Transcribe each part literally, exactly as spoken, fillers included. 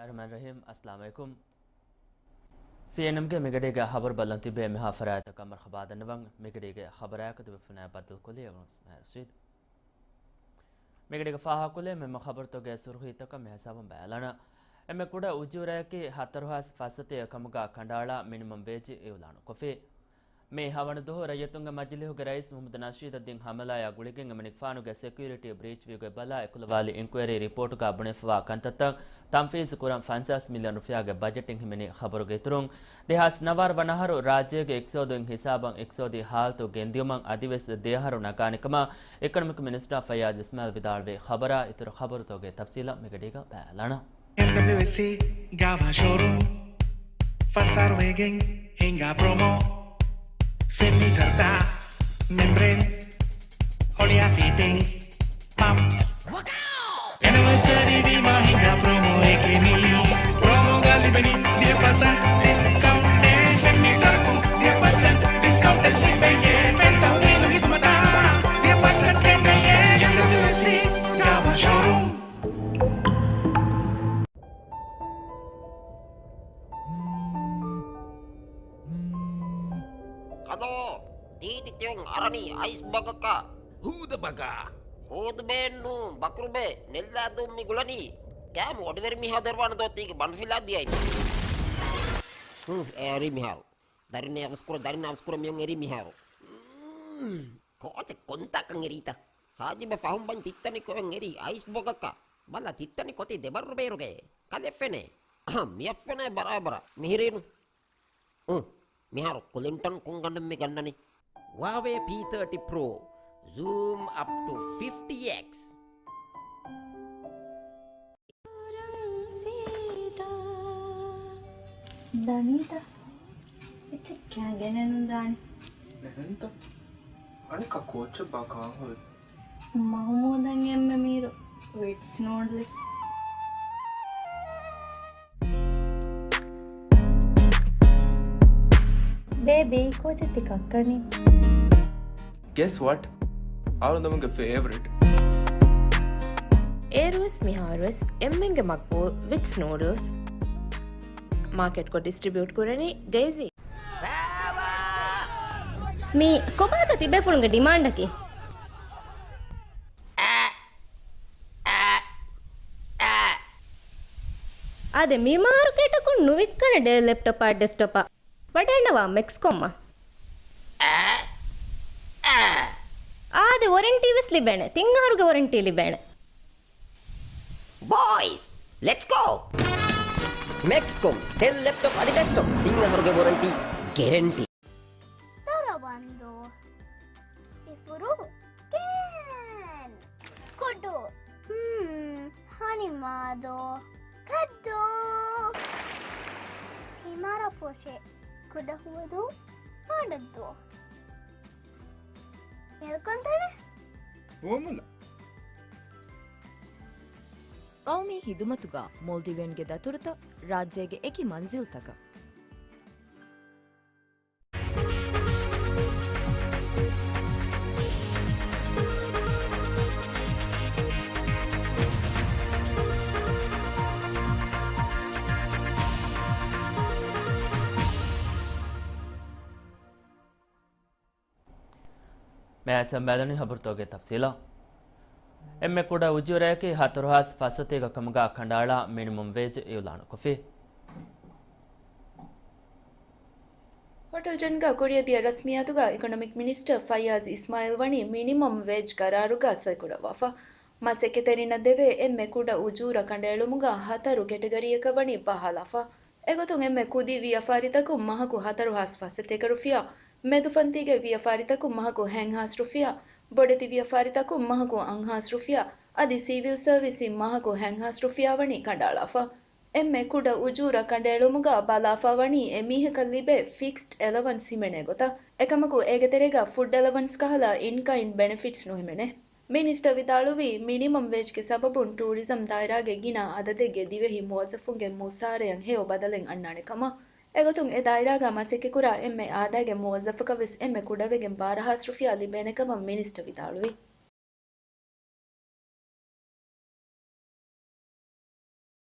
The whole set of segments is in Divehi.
ރަޙްމާން ރަޙީމް. އައްސަލާމު ޢަލައިކުމް. ސީއެންއެމްގެ މިގަޑީގަ ޚަބަރު ބަލަން ތިބޭ. މިހާ ފަރާތަކަށް މަރުޙަބާ ދަންނަވަން. މިގަޑީގެ ޚަބަރާއެކު ތިބޭފުޅުންނާ ބައްދަލުކޮށްލީ އަޅުގަނޑު މެހެރު ރަޝީދު. މިގަޑީގަ ފާހަގަކޮށްލި މެމް ޚަބަރުތަކުގެ ސުރުޚީތަކަށް މިހިސާބުން ބައިލަނަ. އެންމެ ކުޑަ އުޖޫރައަކީ ހަތަރު ހާސް ފަސްސަތޭކަ ކަމުގަ ކަނޑައަޅާ މިނިމަމް ވޭޖް އިއުލާނުކޮށްފި. މި ހަވަނަ ދުވަހު ރައްޔިތުންގެ މަޖިލީހުގެ ރައީސް މުޙައްމަދު ނަޝީދުއްދީން ހަމަލާޔާ ގުޅިގެން އެމަނިކުފާނުގެ ސެކިއުރިޓީ ބްރީޗް ވީގޮތް ބަލާ އެކުލަވާލި އިންކުއަރީ ރިޕޯޓުގަ ބުނެފަވާ ކަންތައްތައް ތަންފީޒު ކުރަން ފަންސާސް މިލިއަން ރުފިޔާގެ ބަޖެޓެއް ހިމެނި ޚަބަރުގެ އިތުރުން، ދެހާސް ނަވާރަ ވަނަ އަހަރު ރާއްޖޭގެ އިޤްތިޞާދު ހިސާބަށް އިޤްތިޞާދީ ހާލަތު ގެންދިއުމަށް އަދިވެސް ދެ އަހަރު ނަގާނެ ކަމަށް އިކޮނޮމިކް މިނިސްޓަރ ފައްޔާޒް އިސްމާޢީލް ވިދާޅުވި ޚަބަރާ އިތުރު ޚަބަރުތަކުގެ ތަފްސީލަށް މިގަޑީގަ ބައިލަނަ. އެމްޑަބްލިއުއެސްސީ ގާވާ ޝޯރޫމް ފަސް އަހަރު ވެގެން ހިނގާ ޕްރޮމޯ. ފެން މީޓަރުތައް، މެމްބްރޭން، ހޮޅިއާ ފިޓިންގްސް، ޕަމްޕްސް. އެނިވަރސަރީ ވީމާ ހިނގާ ޕްރޮމޯއެކޭ މީ. ޕްރޮމޯގަ ލިބެނީ ދިހަ ޕަސެންޓް ޑިސްކައުންޓެއް. ފެން މީޓަރަކުން ދިހަ ޕަސެންޓް ޑިސްކައުންޓެއް ލިބެންޖެހޭ. ފެން ތައުމީނު ޚިދުމަތާ ދިހަ ޕަސެންޓް ކެނޑެންޖެހޭ. އެމްޑަބްލިއުއެސްސީ ގާވާ ޝޯރޫމް. ކަލޯ، ތީތި ތިޔަން އަރަނީ އައިސް ބަގަކަށް. ހޫދަ ބަގާ. ހޫދުބޭއެއްނޫ، ބަކުރުބޭ، ނެއްލާދޫން މި ގުޅަނީ. ކާމު އޮޑިވެރި މިހާ ދޮރުވާނެ ދޯ ތީގެ ބަނޑުފިލާ ދިޔައި. ހު، އެ އަރީ މިހާރު. ދަރިން އަވަސްކުރަ، ދަރިން އަވަސްކުރަ މިއޮން އެރީ މިހާރު. ކޯޗެއް ކޮންތާކަން އެރީތަ؟ ހާޖިބެ ފަހުން ބަން ތިއްތަނި ކޮއެން އެރީ އައިސް ބޮގަކަށް. ބަލަ ތިއްތަނި ކޮތި ދެބައްރު ބޭރުގެ. ކަލެ ފެނޭ. އަހަ، މިއަށް ފެނޭ ބަރާބަރަށް. މިހިރީނު. އު، މިހާރު ކުލިންޓަން ކޮންގަނޑެއް މި ގަންނަނީ؟ ހުއާވޭ ޕީ ތާޓީ ޕްރޯ. ޒޫމް އަޕް ޓު ފިފްޓީ އެކްސް. ދަނީތަ؟ އެއްޗެއް ކާ ގެނެއްނު ދާނެ. ނެހެންތަ؟ އަނެއްކާ ކޯޗެއް ބާ ކާހޮލް. މަހުމޫދަށް އެންމެ މީރު ވިޓްސް ނޫޑްލްސް. ބޭބީ، ކޯޗެއް ތި ކައްކަނީ؟ Guess what? އަޅުގަނޑުމެންގެ ފޭވަރިޓް. އޭރުވެސް މިހާރުވެސް އެންމެންގެ މަގްބޫލް ވިޓްސް ނޫޑްލްސް. މާކެޓްކޮށް ޑިސްޓްރިބިއުޓް ކުރަނީ ޑޭޒީ. މީ ކޮބާތަ ތިބޭފުޅުންގެ ޑިމާންޑަކީ؟ އާދެ، މި މާރުކޭޓަކުން ނުވިއްކަނެ ޑެލް ލެޕްޓޮޕާ ޑެސްކްޓޮޕާ. ވަޑައިންނަވާ މެކްސްކޮމްއަށް. އާދެ، ވޮރެންޓީ ވެސް ލިބޭނެ. ތިން އަހަރުގެ ވޮރެންޓީ ލިބޭނެ. ބޯއިޒް، ލެޓްސް ގޯ! މެކްސްކޮމް، ޑެލް ލެޕްޓޮޕް އަދި ޑެސްކްޓޮޕް، ތިން އަހަރުގެ ވޮރެންޓީ ގެރެންޓީ. ދަރަވަންދޫ. އިފުރު. ކޭން. ކުޑު. ހްމް. ހަނިމާދޯ. ކައްދޫ. ތިމަރަފުށި. ކުޑަހުވަދޫ. ބޮޑަށްދޫ. އެލްކޮންތަނެ. ފުވައްމުލައް. ގައުމީ ހިދުމަތުގަ މޯލްޑިވިއަންގެ ދަތުރުތައް ރާއްޖޭގެ އެކި މަންޒިލްތަކަށް. މިއަދު މިއަދު ހަބަރުތަކުގެ ތަފްސީލަށް. އެންމެ ކުޑަ އުޖޫރައަކީ ހަތަރު ހާސް ފަސްސަތޭކަ ކަމުގަ ކަނޑައަޅާ މިނިމަމް ވޭޖް އިއުލާނުކޮށްފި. ހޮޓެލް ޖަންގާ ކުރިއަށްދިޔަ ރަސްމިއްޔާތުގަ އިކޮނޮމިކް މިނިސްޓަރ ފައްޔާޒް އިސްމާއީލް ވަނީ މިނިމަމް ވޭޖް ގަރާރުގަ ސޮއިކުރައްވާފަ. މަސައްކަތްތެރިންނަށް ދެވޭ އެންމެ ކުޑަ އުޖޫރަ ކަނޑައެޅުމުގަ ހަތަރު ކެޓަގަރީއަކަށް ވަނީ ބަހާލާފަ. އެގޮތުން އެންމެ ކުދި ވިޔަފާރިތަކުން މަހަކު ހަތަރު ހާސް ފަސް ސަތޭކަ ރުފިޔާ، މެދުފަންތީގެ ވިޔަފާރިތަކުން މަހަކު ހަތް ހާސް ރުފިޔާ، ބޮޑެތި ވިޔަފާރިތަކުން މަހަކު އަށް ހާސް ރުފިޔާ، އަދި ސިވިލް ސަރވިސްއިން މަހަކު ހަތް ހާސް ރުފިޔާ ވަނީ ކަނޑައަޅާފަ. އެންމެ ކުޑަ އުޖޫރަ ކަނޑައެޅުމުގަ ބަލާފަ ވަނީ އެމީހަކަށް ލިބޭ ފިކްސްޑް އެލަވަންސް ހިމެނޭ ގޮތަށް. އެކަމަކު އޭގެ ތެރޭގަ ފުޑް އެލަވަންސް ކަހަލަ އިން ކައިންޑް ބެނެފިޓްސް ނުހިމެނޭ. މިނިސްޓަރ ވިދާޅުވީ، މިނިމަމް ވޭޖްގެ ސަބަބުން ޓޫރިޒަމް ދާއިރާގެ ގިނަ އަދަދެއްގެ ދިވެހި މުވައްޒަފުންގެ މުސާރަޔަށް ހެޔޮ ބަދަލެއް އަންނާނެ ކަމަށް. އެގޮތުން އެ ދާއިރާގަ މަސައްކަތްކުރާ އެންމެ އާދައިގެ މުވައްޒަފަކަށް ވެސް އެންމެ ކުޑަވެގެން ބާރަ ހާސް ރުފިޔާ ލިބޭނެ ކަމަށް މިނިސްޓަރ ވިދާޅުވި.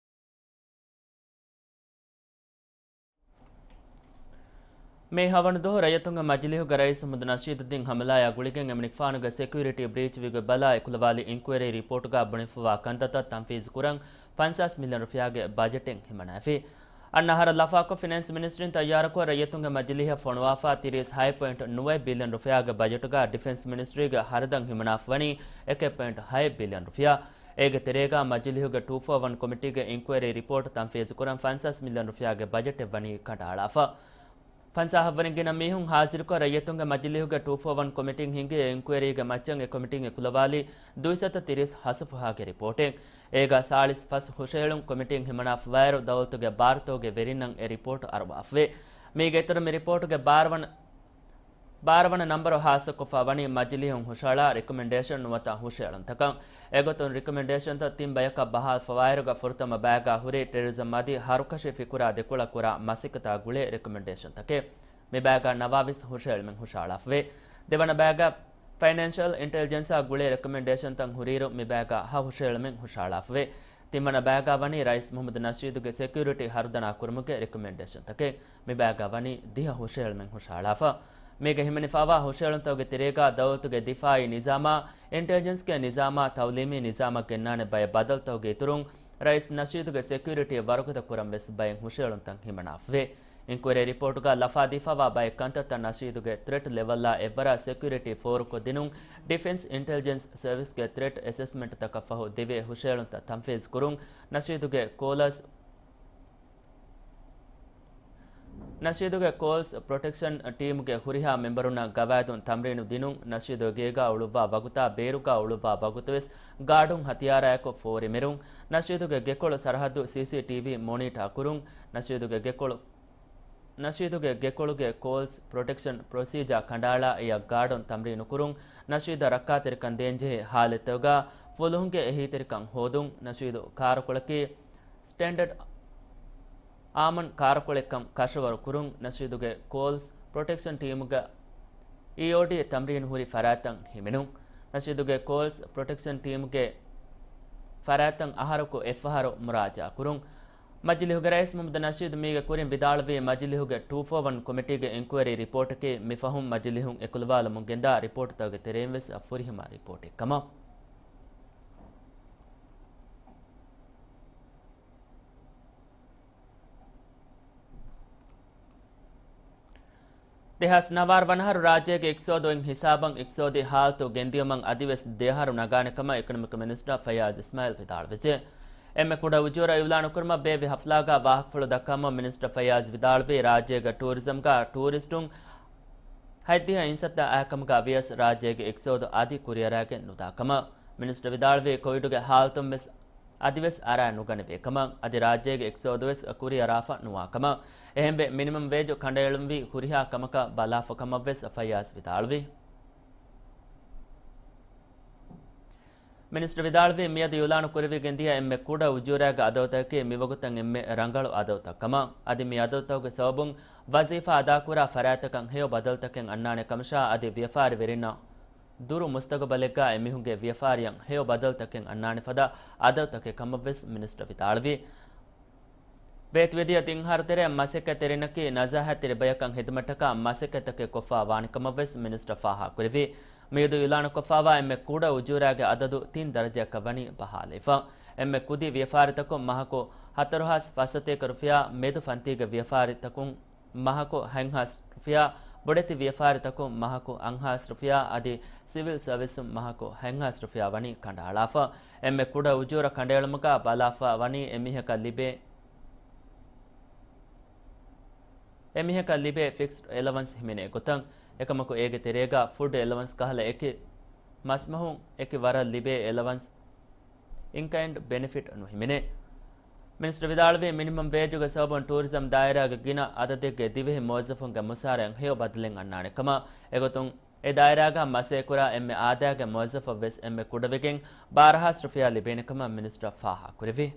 މޭ ހަވަނަ ދުވަހު ރައްޔިތުންގެ މަޖިލީހުގެ ރައީސް މުހައްމަދު ނަޝީދުއްދީން ހަމަލާއާ ގުޅިގެން އެމަނިކުފާނުގެ ސެކިއުރިޓީ ބްރީޗް ވިއްޔާ ބަލާ އެކުލަވާލި އިންކުއަރީ ރިޕޯޓުގަ ބުނެފަވާ ކަންތައްތައް ތަންފީޒު ކުރަން ފަންސާސް މިލިއަން ރުފިޔާގެ ބަޖެޓެއް ހިމަނާފި. އަންނަ އަހަރަށް ލަފާކޮށް، ފިނޭންސް މިނިސްޓްރީން ތައްޔާރުކޮށް، ރައްޔިތުންގެ މަޖިލީހަށް ފޮނުވާފަ ތިރީސް ހަތް ޕޮއިންޓް ނުވައެއް ބިލިއަން ރުފިޔާގެ ބަޖެޓުގަ ޑިފެންސް މިނިސްޓްރީގެ ހަރަދަން ހިމަނާފަ ވަނީ އެކެއް ޕޮއިންޓް ހައެއް ބިލިއަން ރުފިޔާ. އޭގެ ތެރޭގަ މަޖިލީހުގެ ޓޫ ފޯ ވަން ކޮމިޓީގެ އިންކުއަރީ ރިޕޯޓް ތަންފީޒު ކުރަން ފަންސާސް މިލިއަން ރުފިޔާގެ ބަޖެޓެއް ވަނީ ކަނޑައަޅާފަ. ފަންސާހަށްވަނީ ގިނަ މީހުން ހާޒިރުކޮށް، ރައްޔިތުންގެ މަޖިލީހުގެ ޓޫ ފޯ ވަން ކޮމިޓީން ހިންގި އެ އިންކުއަރީގެ މައްޗަށް އެ ކޮމިޓީން އެކުލަވާލީ ދުއިސައްތަ ތިރީސް ހަސަފުހާގެ ރިޕޯޓެއް. އޭގަ ސާޅީސް ފަސް ހުށަހެޅުން ކޮމިޓީން ހިމަނާފަވާއިރު، ދައުލަތުގެ ބާރުތަކުގެ ވެރިންނަށް އެ ރިޕޯޓް އަރުވާފަވޭ. މީގެ އިތުރުން މި ރިޕޯޓުގެ ބާރަ ވަނަ، ބާރަ ވަނަ ނަންބަރު ހާއްސަކޮށްފަ ވަނީ މަޖިލީހުން ހުށަހަޅާ ރިކޮމެންޑޭޝަން ނުވަތަ ހުށަހެޅުންތަކަށް. އެގޮތުން ރިކޮމެންޑޭޝަންތައް ތިން ބަޔަކަށް ބަހާލަފަވާއިރުގަ ފުރަތަމަ ބައިގަ ހުރީ ޓެރަރިޒަމް އަދި ހަރުކަށި ފިކުރާ ދެކޮޅަށް ކުރާ މަސައްކަތާ ގުޅޭ ރިކޮމެންޑޭޝަންތަކެއް. މި ބައިގަ ނަވާވީސް ހުށަހެޅުމެއް ހުށަހަޅާފަވޭ. ދެވަނަ ބައިގަ ފައިނޭންޝަލް އިންޓެލިޖެންސާ ގުޅޭ ރެކޮމެންޑޭޝަންތައް ހުރިއިރު، މި ބައިގަ ހަ ހުށަހެޅުމެއް ހުށަހަޅާފަވޭ. ތިންވަނަ ބައިގަ ވަނީ ރައީސް މުހައްމަދު ނަޝީދުގެ ސެކިއުރިޓީ ހަރުދަނާ ކުރުމުގެ ރެކޮމެންޑޭޝަންތަކެއް. މި ބައިގަ ވަނީ ދިހަ ހުށަހެޅުމެއް ހުށަހަޅާފަ. މީގަ ހިމެނިފަވާ ހުށަހެޅުންތަކުގެ ތެރޭގަ ދައުލަތުގެ ދިފާއީ ނިޒާމާ، އިންޓެލިޖެންސްގެ ނިޒާމާ، ތައުލީމީ ނިޒާމަށް ގެންނާނެ ބައެއް ބަދަލުތަކުގެ އިތުރުން، ރައީސް ނަޝީދުގެ ސެކިއުރިޓީ ވަރުގަދަ ކުރަން ވެސް ބައެއް ހުށަހެޅުންތައް ހިމަނާފަވޭ. އިންކުއަރީ ރިޕޯޓުގަ ލަފާދީފަވާ ބައެއް ކަންތައްތައް ނަޝީދުގެ ތްރެޓް ލެވަލްއާ އެއްވަރަށް ސެކިއުރިޓީ ފޯރުކޮށްދިނުން، ޑިފެންސް އިންޓެލިޖެންސް ސަރވިސްގެ ތްރެޓް އެސެސްމަންޓްތަކަށް ފަހު ދެވޭ ހުށަހެޅުންތައް ތަންފީޒުކުރުން، ނަޝީދުގެ ކޯލަސް، ނަޝީދުގެ ކޯލްސް ޕްރޮޓެކްޝަން ޓީމުގެ ހުރިހާ މެމްބަރުންނަށް ގަވާއިދުން ތަމްރީނު ދިނުން، ނަޝީދު ގޭގަ އުޅުއްވާ ވަގުތާ ބޭރުގަ އުޅުއްވާ ވަގުތުވެސް ގާޑުން ހަތިޔާރާއެކު ފޯރިމެރުން، ނަޝީދުގެ ގެކޮޅު ސަރަހައްދު ސީސީޓީވީ މޮނީޓާ ކުރުން، ނަޝީދުގެ ގެކޮޅު ނަޝީދުގެ ގެކޮޅުގެ ކޯލްސް ޕްރޮޓެކްޝަން ޕްރޮސީޖާ ކަނޑައަޅާ އެޔަށް ގާޑުން ތަމްރީނުކުރުން، ނަޝީދަށް ރައްކާތެރިކަން ދޭންޖެހޭ ހާލަތްތަކުގަ ފުލުހުންގެ އެހީތެރިކަން ހޯދުން، ނަޝީދު ކާރުކޮޅަކީ ސްޓޭންޑަޑް އާމަން ކާރުކޮޅެއްކަން ކަށަވަރު ކުރުން، ނަޝީދުގެ ކޯލްސް ޕްރޮޓެކްޝަން ޓީމުގަ އީއޯޑީ ތަމްރީނު ހުރި ފަރާތްތައް ހިމެނުން، ނަޝީދުގެ ކޯލްސް ޕްރޮޓެކްޝަން ޓީމުގެ ފަރާތްތައް އަހަރަކު އެއްފަހަރު މުރާޖާ ކުރުން. މަޖިލީހުގެ ރައީސް މުހައްމަދު ނަޝީދު މީގެ ކުރިން ވިދާޅުވީ، މަޖިލީހުގެ ޓޫ ފޯ ވަން ކޮމިޓީގެ އިންކުއަރީ ރިޕޯޓަކީ މި ފަހުން މަޖިލީހުން އެކުލަވާލަމުން ގެންދާ ރިޕޯޓުތަކުގެ ތެރެއިން ވެސް ފުރިހަމަ ރިޕޯޓެއް ކަމަށް. ދެހާސް ނަވާރަ ވަނަ އަހަރު ރާއްޖޭގެ އިޤްތިޞާދު އޮތް ހިސާބަށް އިޤްތިޞާދީ ހާލަތު ގެންދިޔުމަށް އަދިވެސް ދެ އަހަރު ނަގާނެ ކަމަށް އިކޮނޮމިކް މިނިސްޓަރ ފައްޔާޒް އިސްމާއިލް ވިދާޅުވެއްޖެ. އެންމެ ކުޑަ އުޖޫރަ އިޢުލާނު ކުރުމަށް ބޭއްވި ހަފްލާގަ ވާހަކަފުޅު ދައްކަމުން މިނިސްޓަރ ފައްޔާޒް ވިދާޅުވީ، ރާއްޖޭގެ ޓޫރިޒަމްގަ ޓޫރިސްޓުން ހަތްދިހަ އިންސައްތަ އައިކަމުގަ ވިޔަސް ރާއްޖޭގެ އިޤްތިޞާދު އަދި ކުރިއަރާގެން ނުދާ ކަމަށް. މިނިސްޓަރ ވިދާޅުވީ، ކޮވިޑުގެ ހާލަތުން ވެސް އަދިވެސް އަރާ ނުގަނެވޭ ކަމަށް، އަދި ރާއްޖޭގެ އިޤްތިޞާދު ވެސް ކުރިއަރާފަ ނުވާ ކަމަށް، އެހެންވެ މިނިމަމް ވޭޖު ކަނޑައެޅުންވީ ހުރިހާ ކަމަކަށް ބަލާފަ ކަމަށް ވެސް ފައްޔާޒް ވިދާޅުވި. މިނިސްޓަރ ވިދާޅުވީ، މިއަދު އިޢުލާނު ކުރެވިގެންދިޔަ އެންމެ ކުޑަ އުޖޫރާގެ އަދަދުތަކަކީ މިވަގުތަށް އެންމެ ރަނގަޅު އަދަދުތައް ކަމަށް، އަދި މި އަދަދުތަކުގެ ސަބަބުން ވަޒީފާ އަދާކުރާ ފަރާތްތަކަށް ހެޔޮ ބަދަލުތަކެއް އަންނާނެ ކަމަށާ، އަދި ވިޔަފާރިވެރިންނަށް ދުރު މުސްތަގުބަލެއްގަ އެމީހުންގެ ވިޔަފާރިއަށް ހެޔޮ ބަދަލުތަކެއް އަންނާނެ ފަދަ އަދަދުތަކެއް ކަމަށްވެސް މިނިސްޓަރ ވިދާޅުވި. ވޭތުވެދިޔަ ތިން އަހަރު ތެރޭ މަސައްކަތްތެރިންނަކީ ނަޒާހަތްތެރި ބަޔަކަށް ހިދުމަތްޓަކާ މަސައްކަތްތަކެއް ކޮށްފަ ވާނެ ކަމަށްވެސް މިނިސްޓަރ ފާހަގަކުރެއްވި. މިއަދު އިޢުލާނުކޮށްފަވާ އެންމެ ކުޑަ އުޖޫރާގެ އަދަދު ތިން ދަރަޖައަކަށް ވަނީ ބަހާލައިފަ. އެންމެ ކުދި ވިޔަފާރިތަކުން މަހަކު ހަތަރު ހާސް ފަސްސަތޭކަ ރުފިޔާ، މެދު ފަންތީގެ ވިޔަފާރިތަކުން މަހަކު ހަތް ހާސް ރުފިޔާ، ބޮޑެތި ވިޔަފާރިތަކުން މަހަކު އަށް ހާސް ރުފިޔާ އަދި ސިވިލް ސަރވިސުން މަހަކު ހަތް ހާސް ރުފިޔާ ވަނީ ކަނޑައަޅާފަ. އެންމެ ކުޑަ އުޖޫރަ ކަނޑައެޅުމުގަ ބަލާފަ ވަނީ އެމީހަކަށް ލިބޭ، އެމީހަކަށް ލިބޭ ފިކްސްޑް އެލަވަންސް ހިމެނޭ ގޮތަށް. އެކަމަކު އޭގެ ތެރޭގަ ފުޑް އެލަވަންސް ކަހަލަ އެކި މަސްމަހުން އެކި ވަރަށް ލިބޭ އެލަވަންސް އިންކައިންޑް ބެނިފިޓް ނުހިމެނޭ. މިނިސްޓަރ ވިދާޅުވީ، މިނިމަމް ވޭޖުގެ ސަބަބުން ޓޫރިޒަމް ދާއިރާގެ ގިނަ އަދަދެއްގެ ދިވެހި މުވައްޒަފުންގެ މުސާރައަށް ހެޔޮ ބަދަލެއް އަންނާނެ ކަމަށް، އެގޮތުން އެ ދާއިރާގަ މަސައްކަތްކުރާ އެންމެ އާދައިގެ މުވައްޒަފަށް ވެސް އެންމެ ކުޑަވެގެން ބާރަ ހާސް ރުފިޔާ ލިބޭނެ ކަމަށް މިނިސްޓަރ ފާހަގަކުރެއްވި.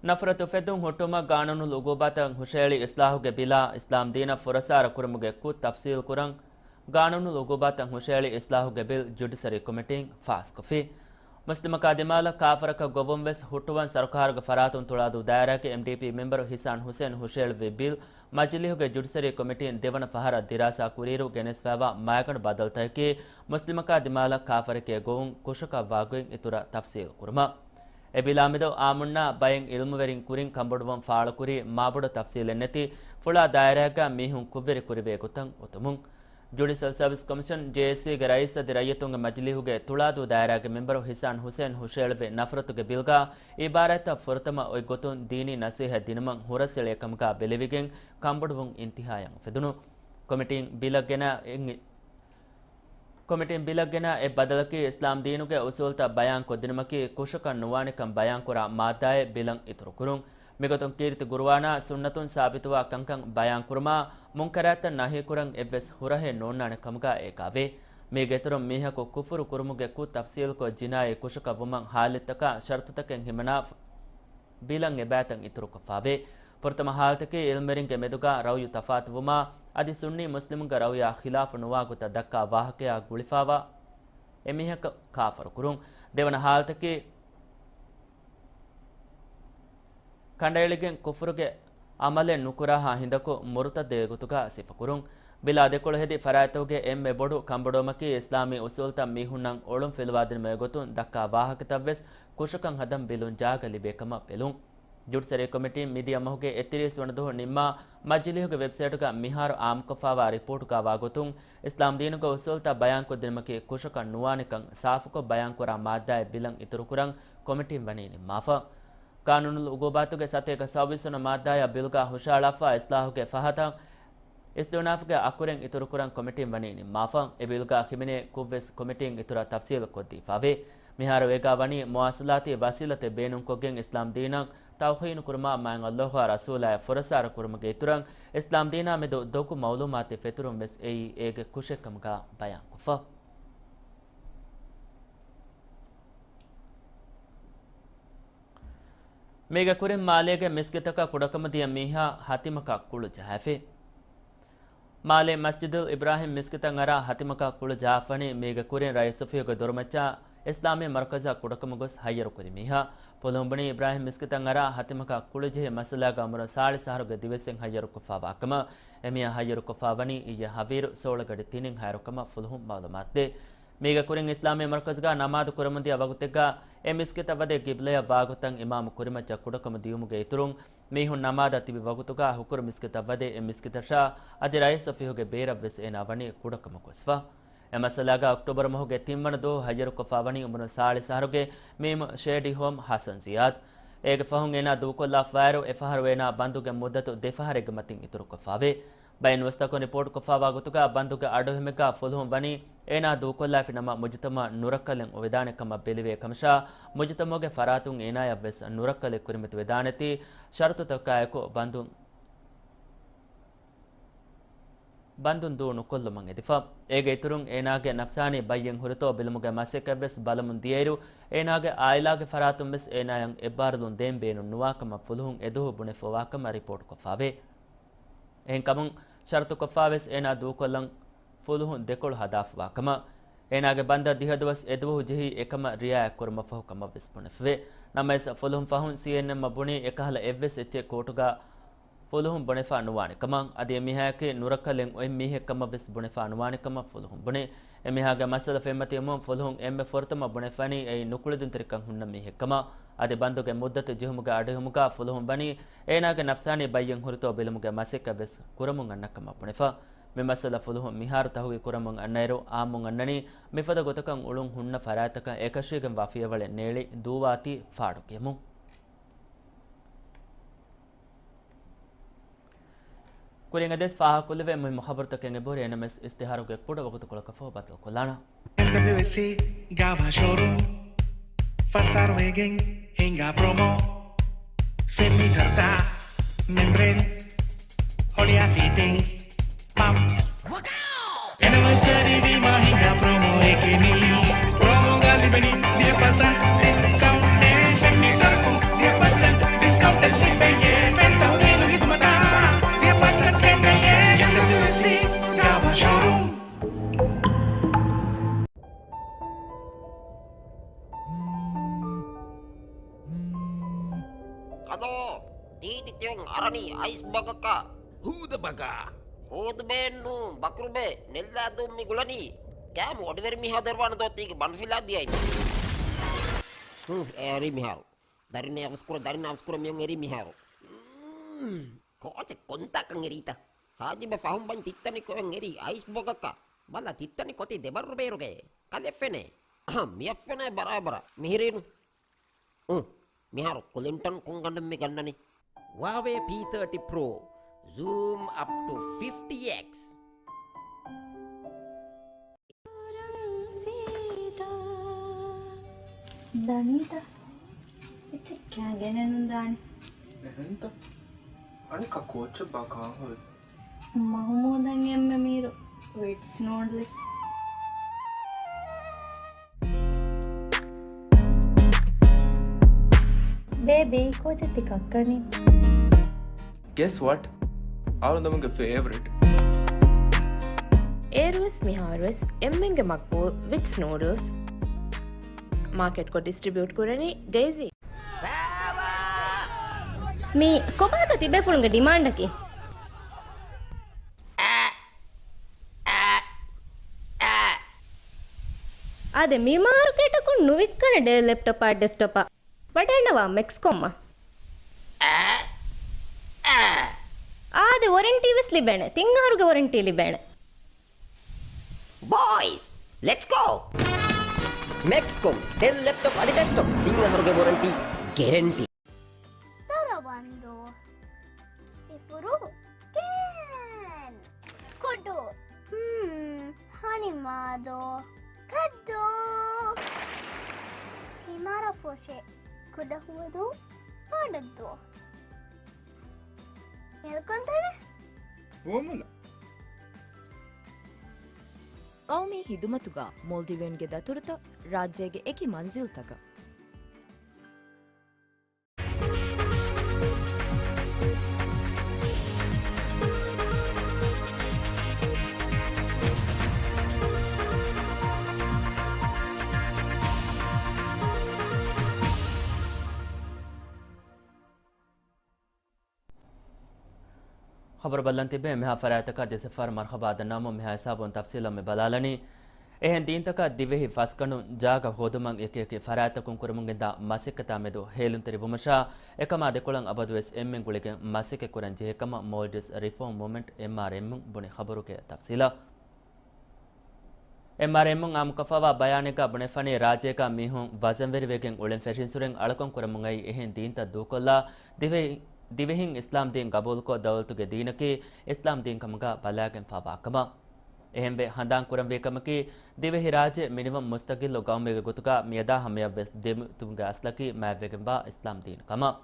ނަފްރަތު އުފެއްދުން ހުއްޓުވުމަށް ގާނޫނުލް އުގޫބާތައް ހުށަހެޅި އިސްލާހުގެ ބިލާ އިސްލާމް ދީނަށް ފުރައްސާރަ ކުރުމުގެ ކުށް ތަފްސީލް ކުރަން، ގާނޫނުލް އުގޫބާތައް ހުށަހެޅި އިސްލާހުގެ ބިލް ޖުޑިޝަރީ ކޮމިޓީން ފާސްކޮށްފި. މުސްލިމަކާ ދިމާލަށް ކާފަރަކަށް ގޮވުން ވެސް ހުއްޓުވަން ސަރުކާރުގެ ފަރާތުން ތުޅާދޫ ދާއިރާގެ އެމްޑީޕީ މެމްބަރު ހިސާން ހުސެން ހުށައެޅުއްވި ބިލް މަޖިލީހުގެ ޖުޑިޝަރީ ކޮމިޓީން ދެވަނަ ފަހަރަށް ދިރާސާ ކުރިއިރު ގެނެސްފައިވާ މައިގަނޑު ބަދަލުތަކަކީ މުސްލިމަކާ ދިމާލަށް ކާފަރެކޭ ގޮވުން ކުށަކަށްވާ ގޮތް އިތުރަށް ތަފްސީލު ކުރުމަށް. އެ ބިލާމެދު އާއްމުންނާ ބައެއް އިލްމުވެރިން ކުރިން ކަންބޮޑުވުން ފާޅުކުރީ މާބޮޑު ތަފްސީލެއްނެތި ފުޅާ ދާއިރާއެއްގަ މީހުން ކުށްވެރި ކުރެވޭ ގޮތަށް އޮތުމުން. ޖުޑިޝަލް ސަރވިސް ކޮމިޝަން، ޖޭއެސްސީގެ ރައީސް އަދި ރައްޔިތުންގެ މަޖިލީހުގެ ތުޅާދޫ ދާއިރާގެ މެމްބަރު ހިސާން ހުސެން ހުށައެޅުއްވި ނަފްރަތުގެ ބިލްގަ އިބާރާތްތައް ފުރަތަމަ އޮތް ގޮތުން ދީނީ ނަސޭހަތް ދިނުމަށް ހުރަސްއެޅޭ ކަމުގަ ބެލެވިގެން ކަންބޮޑުވުން އިންތިހާޔަށް އުފެދުނު. ކޮމިޓީން ބިލަށް ގެނަ އެއް ކޮމިޓީން ބިލަށް ގެނަ އެއް ބަދަލަކީ، އިސްލާމް ދީނުގެ އުސޫލްތައް ބަޔާން ކޮށްދިނުމަކީ ކުށަކަށް ނުވާނެކަން ބަޔާންކުރާ މާއްދާއެއް ބިލަށް އިތުރުކުރުން. މިގޮތުން ކީރިތި ގުރުއާނާ ސުންނަތުން ސާބިތުވާ ކަންކަން ބަޔާންކުރުމާ، މުންކަރާތްތައް ނަހީކުރަން އެއްވެސް ހުރަހެއް ނޯންނާނެ ކަމުގަ އޭގާވޭ. މީގެއިތުރުން މީހަކު ކުފުރު ކުރުމުގެ ކުށް ތަފްސީލްކޮށް ޖިނާއީ ކުށަކަށް ވުމަށް ހާލަތްތަކާ ޝަރުތުތަކެއް ހިމަނާ، ބިލަށް އެބައިތައް އިތުރުކޮށްފައިވޭ. ފުރަތަމަ ހާލަތަކީ އިލްމުވެރިންގެ މެދުގަ ރައުޔު ތަފާތުވުމާ، އަދި ސުންނީ މުސްލިމުންގެ ރައުޔާ ޚިލާފު ނުވާ ގޮތަށް ދައްކާ ވާހަކަޔާ ގުޅިފައިވާ އެމީހަކަށް ކާފަރުކުރުން. ދެވަނަ ހާލަތަކީ، ކަނޑައެޅިގެން ކުފުރުގެ ޢަމަލެއް ނުކުރާހާ ހިނދަކު މުރުތައްދެއްގެ ގޮތުގަ ސިފަކުރުން. ބިލާ ދެކޮޅު ހެދި ފަރާތްތަކުގެ އެންމެ ބޮޑު ކަންބޮޑުވުމަކީ، އިސްލާމީ އުސޫލްތައް މީހުންނަށް އޮޅުން ފިލުވާދިނުމުގެ ގޮތުން ދައްކާ ވާހަކަތައްވެސް ކުށަކަށް ހަދަން ބިލުން ޖާގަ ލިބޭ ކަމަށް ބެލުން. ޖުޑިޝަރީ ކޮމިޓީން މިދިޔަ މަހުގެ އެއްތިރީސް ވަނަ ދުވަހު ނިންމާ މަޖިލީހުގެ ވެބްސައިޓުގަ މިހާރު އާއްމުކޮށްފައިވާ ރިޕޯޓުގަ ވާ ގޮތުން، އިސްލާމް ދީނުގެ އުސޫލްތައް ބަޔާންކޮށްދިނުމަކީ ކުށަކަށް ނުވާނެކަން ސާފުކޮށް ބަޔާންކުރާ މާއްދާއެއް ބިލަށް އިތުރުކުރަން ކޮމިޓީން ވަނީ ނިންމާފަ. ޤާނޫނުލް ޢުޤޫބާތުގެ ސަތޭކަ ސައުވީސް ވަނަ މާއްދާޔަށް ބިލްގަ ހުށައަޅާފަ އިސްލާހުގެ ފަހަތަށް އިސްތިއުނާފުގެ އަކުރެން އިތުރުކުރަން ކޮމިޓީން ވަނީ ނިންމާފަ. އެ ބިލްގަ ހިމެނޭ ކުށްވެސް ކޮމިޓީން އިތުރަށް ތަފްސީލު ކޮށްދީފައިވޭ. މިހާރު އޭގަ ވަނީ މުވާޞަލާތީ ވަސީލަތެއް ބޭނުންކޮށްގެން އިސްލާމް ދީނަށް ތައުހީނުކުރުމާ، މާތް ﷲ އާ ރަސޫލާއަށް ފުރައްސާރަ ކުރުމުގެ އިތުރަށް އިސްލާމް ދީނާ މެދު ދޮގު މަޢުލޫމާތެއް ފެތުރުން ވެސް އެއީ އޭގެ ކުށެއްކަމުގަ ބަޔާންކޮށްފަ. މީގެ ކުރިން މާލޭގެ މިސްކިތަކަށް ކުޑަކަމުދިޔަ މީހާ ހަތިމަކަށް ކުޅު ޖަހާފި. މާލޭ މަސްޖިދުލް އިބްރާހިމް މިސްކިތަށް އަރާ ހަތިމަކަށް ކުޅު ޖަހާފަނީ މީގެ ކުރިން ރައީސް އޮފީހުގެ ދޮރުމައްޗަށް އިސްލާމީ މަރުކަޒަށް ކުޑަކަމަށް ގޮސް ހައްޔަރުކުރި މީހާ. ފުލުހުން ބުނީ އިބްރާހިމް މިސްކިތަށް އަރާ ހަތިމަކަށް ކުޅު ޖެހި މައްސަލާގަ އުމުރުން ސާޅީސް އަހަރުގެ ދިވެއްސެއް ހައްޔަރުކޮށްފައިވާ ކަމަށް. އެމީހާ ހައްޔަރުކޮށްފައިވަނީ އިއްޔެ ހަވީރު ސޯޅަ ގަޑި ތިނެއް ހައިރު ކަމަށް ފުލުހުން މަޢުލޫމާތުދޭ. މީގެ ކުރިން އިސްލާމީ މަރުކަޒުގަ ނަމާދު ކުރަމުންދިޔަ ވަގުތެއްގަ އެ މިސްކިތަށް ވަދެ ގިބްލަޔަށް ވާގޮތަށް އިމާމު ކުރިމައްޗަށް ކުޑަކަމު ދިޔުމުގެ އިތުރުން، މީހުން ނަމާދަށް ތިބި ވަގުތުގަ ހުކުރު މިސްކިތަށް ވަދެ އެ މިސްކިތަށާ އަދި ރައީސް އޮފީހުގެ ބޭރަށްވެސް އޭނާ ވަނީ ކުޑަކަމަށް ގޮސްފަ. އެ މައްސަލާގަ އޮކްޓޯބަރު މަހުގެ ތިންވަނަ ދުވަހު ހައްޔަރުކޮށްފަ ވަނީ އުމުރުން ސާޅީސް އަހަރުގެ މީމު ޝޭޑި ހޯމް ހަސަން ޒިޔާދް. އޭގެ ފަހުން އޭނާ ދޫކޮށްލާފައިރު، އެފަހަރު އޭނާ ބަންދުގެ މުއްދަތު ދެފަހަރެއްގެ މަތިން އިތުރުކޮށްފައިވޭ. ބައެއް ނުވަސްތަކުން ރިޕޯޓްކޮށްފައިވާ ގޮތުގަ ބަންދުގެ އަޑުއެހުމެއްގަ ފުލުހުން ވަނީ އޭނާ ދޫކޮށްލާފި ނަމަ މުޖުތަމަޢަށް ނުރައްކަލެއް އޮވެދާނެ ކަމަށް ބެލެވޭ ކަމަށާ، މުޖުތަމަޢުގެ ފަރާތުން އޭނާޔަށްވެސް ނުރައްކަލެއް ކުރިމަތިވެދާނެތީ ޝަރުތުތަކާއެކު ބަންދުން، ބަންދުން ދޫ ނުކޮށްލުމަށް އެދިފަ. އޭގެ އިތުރުން އޭނާގެ ނަފްސާނީ ބައްޔެއް ހުރިތޯ ބެލުމުގެ މަސައްކަތްވެސް ބަލަމުން ދިޔައިރު، އޭނާގެ އާއިލާގެ ފަރާތުންވެސް އޭނާޔަށް އެއްބާރުލުން ދޭން ބޭނުން ނުވާކަމަށް ފުލުހުން އެދުވަހު ބުނެފަވާކަމަށް ރިޕޯޓްކޮށްފައިވޭ. އެހެންކަމުން، ޝަރުތުކޮށްފަވެސް އޭނާ ދޫކޮށްލަން ފުލުހުން ދެކޮޅު ހަދާފަވާކަމަށް، އޭނާގެ ބަންދަށް ދިހަ ދުވަސް އެދުވަހު ޖެހީ އެކަމަށް ރިއާޔަތްކުރުމަށްފަހު ކަމަށްވެސް ބުނެފަވޭ. ނަމަވެސް، ފުލުހުން ފަހުން ސީއެންއެމްއަށް ބުނީ އެކަހަލަ އެއްވެސް އެއްޗެއް ކޯޓުގަ ފުލުހުން ބުނެފަ ނުވާނެ ކަމަށް، އަދި އެމީހާއަކީ ނުރައްކަލެއް އޮތް މީހެއް ކަމަށްވެސް ބުނެފަ ނުވާނެ ކަމަށް ފުލުހުން ބުނޭ. އެމީހާގެ މައްސަލަ ފެންމަތިވުމުން ފުލުހުން އެންމެ ފުރަތަމަ ބުނެފަނީ އެއީ ނުކުޅެދުންތެރިކަން ހުންނަ މީހެއް ކަމަށް. އަދި ބަންދުގެ މުއްދަތު ޖެހުމުގެ އަޑުއެހުމުގަ ފުލުހުން ވަނީ އޭނާގެ ނަފްސާނީ ބައްޔެއް ހުރިތޯ ބެލުމުގެ މަސައްކަތްވެސް ކުރަމުން އަންނަ ކަމަށް ބުނެފަ. މި މައްސަލަ ފުލުހުން މިހާރު ތަހުގީގު ކުރަމުން އަންނައިރު، އާއްމުން އަންނަނީ މިފަދަ ގޮތަކަށް އުޅުން ހުންނަ ފަރާތްތަކަށް އެކަށީގެންވާ ފިޔަވަޅެއް ނޭޅި ދޫވާތީ ފާޑުކިޔަމުން. ކުރިން އެދެސް ފާހަގަކޮށްލެވޭ މުހިއްމު ޚަބަރުތަކެއް އެބަހުރި، އެނަމެސް އިސްތިހާރުގެ ކުޑަ ވަގުތުކޮޅަކަށްފަހު ބައްދަލުކޮށްލާނަން. އެމްޑަބްލިއުއެސްސީ ގާވާ ޝޯރޫމް، ފަސް އަހަރު ވެގެން ހިނގާ ޕްރޮމޯ. ފެން މީޓަރުތައް، މެމްބްރޭން، ހޮޅިއާ ފިޓިންގްސް، ޕަމްޕްސް. އެނިވަރސަރީ ވީމާ ހިނގާ ޕްރޮމޯއެކޭ މީ. ޕްރޮމޯގަ ލިބެނީ ދިހަ ޕަސެންޓް ޑިސްކައުންޓެއް. ފެން މީޓަރަކުން ދިހަ ޕަސެންޓް ޑިސްކައުންޓެއް ލިބެޔޭ. ފެން ތަހުލީލު ހިދުމަތަށް ދިހަ ޕަސެންޓް ކެނޑެޔޭ. އެމްޑަބްލިއުއެސްސީ ގާވާ ޝޯރޫމް. ތިއޮން އަރަނީ އައިސް ބަގަކަށް. ހޫދަ ބަގާ. ހޫދުބޭންނޫ ބަކުރުބޭ ނެއްލާދޫން މި ގުޅަނީ. ކާމު އޮޑިވެރި މިހާ ދެރުވާނެ ދޯތީގެ ބަނޑުފިލާ ދިޔައި. ހު، އެރީ މިހާރު. ދަރިން އަވަސްކުރ، ދަރިން އަވަސްކުރ މިއޮން އެރީ މިހާރު. ކޯޗެ ކޮންތާކަން އެރީތަ؟ ހާޖިބެ ފަހުން ބަން ތިއްތަނި ކޮއެން އެރީ އައިސް ބަގަކަށް. ބަލަ ތިއްތަނި ކޮތި ދެބައްރު ބޭރުގެ. ކަލެފެނޭ. އަހަ، މިއަށްފެނޭ ބަރާބަރަށް. މިހިރީނު. އު، މިހާރު ކުލިންޓަން ކޮންގަނޑެއް މި ގަންނަނީ؟ ވާވޭ ޕީ ތާޓީ ޕްރޯ. Zoom up to fifty X. ދަނީތަ؟ އެއްޗެއް ކާ ގެނެއް ނުދާނެ. އެހެންތަ؟ އަނެއްކާ ކޯޗެއް ބާ ކާހޮލް. މަހުމޫދަށް އެންމެ މީރު ވިޓްސް ނޫޑްލްސް. ބޭބީ، ކޯޗެއް ތި ކައްކަނީ؟ Guess what? އަޅުގަނޑުގެ ފޭވަރިޓް. އޭރުވެސް މިހާރުވެސް އެންމެންގެ މަގްބޫލް ވިޓްސް ނޫޑްލްސް. މާކެޓްކޮށް ޑިސްޓްރިބިއުޓް ކުރަނީ ޑޭޒީ. މީ ކޮބާތޯ ތިބޭފުޅުންގެ ޑިމާންޑަކީ؟ އާދެ، މި މާރުކޭޓަކުން ނުވިއްކަނެ ޑެލް ލެޕްޓޮޕާ ޑެސްކްޓޮޕާ. ވަޑައިންނަވާ މެކްސްކޮމްއަށް. އާދެ، ވޮރެންޓީ ވެސް ލިބޭނެ. ތިން އަހަރުގެ ވޮރެންޓީ ލިބޭނެ. ބޯއިޒް، ލެޓްސް ގޯ! މެކްސްކޮމް، ޑެލް ލެޕްޓޮޕް އަދި ޑެސްކްޓޮޕް، ތިން އަހަރުގެ ވޮރެންޓީ ގެރެންޓީ. ދަރަވަންދޫ. އިފުރު. ކޭން. ކުޑު. ހްމް. ހަނިމާދޯ. ކައްދޫ. ތިމާރަ ފޮށެ. ކުޑަހުވަދޫ. ބޮޑަށްދޫ. މެލްކޮންތަނެ. ފޯމުލަ. ގައުމީ ހިދުމަތުގަ މޯލްޑިވިއަންގެ ދަތުރުތައް ރާއްޖޭގެ އެކި މަންޒިލްތަކަށް. ޚަބަރު ބައްލަން ތިބޭ މިހާ ފަރާތްތަކަށް ދެސެފާރު މަރްޙަބާ ދަންނަވަމުން މިހާ ހިސާބުން ތަފްސީލަށް މި ބަލާލަނީ. އެހެން ދީންތަކަށް ދިވެހި ފަސްގަނޑުން ޖާގަ ހޯދުމަށް އެކި އެކި ފަރާތްތަކުން ކުރަމުން ގެންދާ މަސައްކަތާ މެދު ހޭލުންތެރިވުމަށާ، އެކަމާ ދެކޮޅަށް އަބަދުވެސް އެންމެން ގުޅިގެން މަސައްކަތް ކުރަން ޖެހޭ ކަމަށް މޯލްޑިވްސް ރިފޯމް މޫވްމަންޓް، އެމްއާރްއެމް، ބުނި. ޚަބަރުގެ ތަފްސީލަށް. އެމްއާރްއެމް އާއްމުކޮށްފައިވާ ބަޔާނެއްގަ ބުނެފަނީ، ރާއްޖޭގަ މީހުން ވަޒަންވެރިވެގެން އުޅެން ފެށިންސުރެން އަޅުކަން ކުރަމުން އައި އެހެން ދީންތައް ދޫކޮށްލާ، ދިވެ-، ދިވެހިން އިސްލާމް ދީން ގަބޫލުކޮށް، ދައުލަތުގެ ދީނަކީ އިސްލާމް ދީން ކަމުގަ ބަލާގެންފާވާ ކަމަށް. އެހެންވެ، ހަނދާން ކުރަންވީ ކަމަކީ، ދިވެހި ރާއްޖެ މިނިވަން މުސްތަގިއްލު ގައުމެއްގެ ގޮތުގަ މިއަދާ ހަމަޔަށްވެސް ދެމިތުމުގެ އަސްލަކީ މާތްވެގެންވާ އިސްލާމް ދީން ކަމަށް.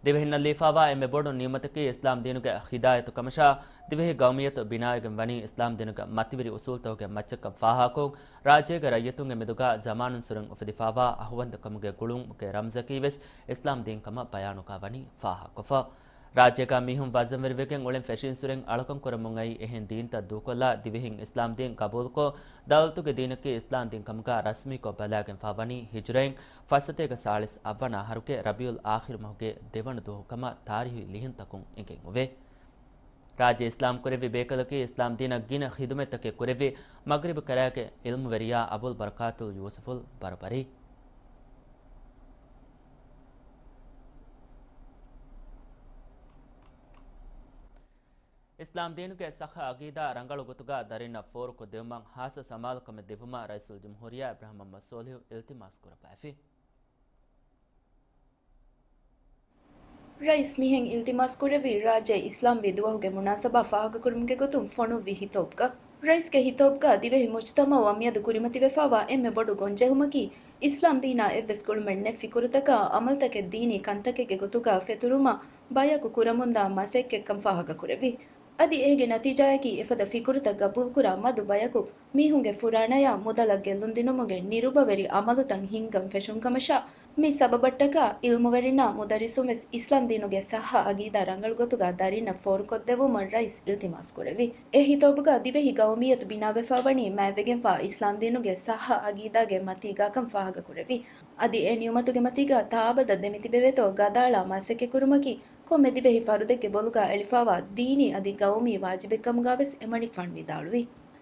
ދިވެހިންނަށް ލިބިފައިވާ އެންމެ ބޮޑު ނިޢުމަތަކީ އިސްލާމް ދީނުގެ ހިދާޔަތު ކަމަށާ، ދިވެހި ގައުމިއްޔަތު ބިނާވެގެން ވަނީ އިސްލާމް ދީނުގެ މަތިވެރި އުސޫލުތަކުގެ މައްޗަށްކަން ފާހަގަކޮށް، ރާއްޖޭގެ ރައްޔިތުންގެ މެދުގަ ޒަމާނުންސުރެން އުފެދިފައިވާ އަހުވަންދުކަމުގެ ގުޅުމުގެ ރަމްޒަކީވެސް އިސްލާމް ދީން ކަމަށް ބަޔާނުގަ ވަނީ ފާހަގަކޮށްފަ. ރާއްޖޭގަ މީހުން ވަޒަންވެރިވެގެން އުޅެން ފެށިންސުރެން އަޅުކަން ކުރަމުން އައި އެހެން ދީންތައް ދޫކޮށްލާ، ދިވެހިން އިސްލާމް ދީން ގަބޫލުކޮށް، ދައުލަތުގެ ދީނަކީ އިސްލާމް ދީން ކަމުގަ ރަސްމީކޮށް ބަލާގެންފަ ވަނީ ހިޖުރައިން ފައްސަތޭކަ ސާޅީސް އަށްވަނަ އަހަރުގެ ރަބީއުލް އާޚިރު މަހުގެ ދެވަނަ ދުވަހު ކަމަށް ތާރީހީ ލިހުންތަކުން އެނގެން އޮވޭ. ރާއްޖެ އިސްލާމް ކުރެއްވި ބޭކަލަކީ އިސްލާމް ދީނަށް ގިނަ ޚިދުމަތްތަކެއް ކުރެއްވި މަޣްރިބު ކަރައިގެ ޢިލްމުވެރިޔާ އަބުލް ބަރަކާތުލް ޔޫސުފުލް ބަރުބަރީ. އިސްލާމް ދީނުގެ ޞައްޙަ ޢަޤީދާ ރަނގަޅު ގޮތުގަ ދަރިންނަށް ފޯރުކޮށްދެވުމަށް ޚާއްޞަ ސަމާލުކަމެއް ދެއްވުމަށް ރައީސުލްޖުމްހޫރިއްޔާ އިބްރާހިމް މުޙައްމަދު ޞާލިޙު އިލްތިމާސް ކުރައްވައިފި. ރައީސް މިހެން އިލްތިމާސް ކުރެއްވީ، ރާއްޖެ އިސްލާމްވީ ދުވަހުގެ މުނާސަބާ ފާހަގަކުރުމުގެ ގޮތުން ފޮނުއްވި ހިޠުބްގަ. ރައީސްގެ ހިޠުބްގަ ދިވެހި މުޖްތަމަޢުއަށް މިއަދު ކުރިމަތިވެފައިވާ އެންމެ ބޮޑު ގޮންޖެހުމަކީ، އިސްލާމް ދީނާ އެއްވެސް ގުޅުމެއް ނެތް ފިކުރުތަކާ ޢަމަލުތަކެއް ދީނީ ކަންތަކެއްގެ ގޮތުގަ ފެތުރުމަށް ބަޔަކު ކުރަމުންދާ މަސައްކަތްކަން ފާހަގަކުރެއްވި. އަދި އޭގެ ނަތީޖާއަކީ، އެފަދަ ފިކުރުތައް ގަބޫލުކުރާ މަދު ބަޔަކު މީހުންގެ ފުރާނަޔާ މުދަލަށް ގެއްލުންދިނުމުގެ ނިރުބަވެރި ޢަމަލުތައް ހިންގަން ފެށުން ކަމަށާ، މި ސަބަބަށްޓަކާ އިލްމުވެރިންނާ މުދައްރިސުން ވެސް އިސްލާމް ދީނުގެ ސައްހަ އަގީދާ ރަނގަޅު ގޮތުގަ ދަރިންނަށް ފޯރުކޮށްދެއްވުމަށް ރައީސް އިލްތިމާސް ކުރެއްވި. އެ ހިތޯބުގަ ދިވެހި ގައުމިއްޔަތު ބިނާވެފަ ވަނީ މާތްވެގެންފާ އިސްލާމް ދީނުގެ ސައްހަ އަގީދާގެ މަތީގާކަން ފާހަގަކުރެއްވި. އަދި އެ ނިޢުމަތުގެ މަތީގަ ތާއަބަދަށް ދެމިތިބެވޭތޯ ގަދައަޅާ މަސައްކަތްކުރުމަކީ ކޮންމެ ދިވެހި ފަރުދެއްގެ ބޮލުގަ އެޅިފައިވާ ދީނީ އަދި ގައުމީ ވާޖިބެއްކަމުގަ ވެސް އެމަނިކުފާނު ވިދާޅުވި.